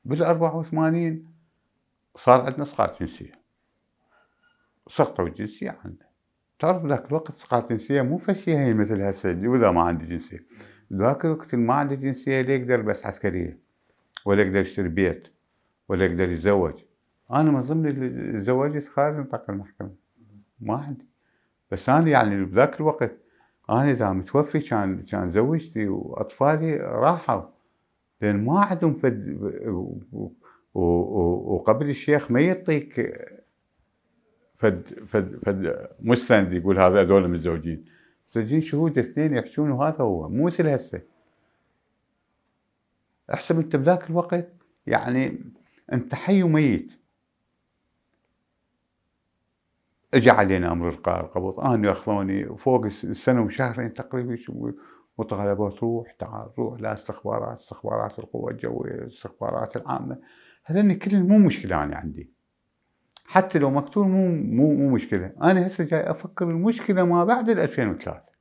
بال84 صار عندنا إسقاط جنسية، سقطوا الجنسية عنا. تعرف بذاك الوقت إسقاط الجنسية مو فشي هي مثل هسه وإذا ما عندي جنسية، بذاك الوقت اللي ما عنده جنسية لا يقدر بس عسكرية، ولا يقدر يشتري بيت، ولا يقدر يتزوج. أنا من ضمن اللي تزوجت خارج نطاق المحكمة، ما عندي. بس أنا يعني بذاك الوقت أنا إذا متوفي كان زوجتي وأطفالي راحوا، لأن ما عندهم فد. وقبل الشيخ ما يعطيك فد مستند يقول هذول متزوجين، متزوجين شهود اثنين يحشون وهذا هو، مو مثل هسه. احسب انت بذاك الوقت يعني انت حي وميت. اجى علينا امر القاء القبض، انا ياخذوني فوق السنه وشهرين تقريبا مطالبات روح تعال روح، لا استخبارات القوى الجويه، الاستخبارات العامه، هذني كلهم مو مشكله انا عندي. حتى لو مقتول مو مشكله، انا هسه جاي افكر المشكله ما بعد 2003.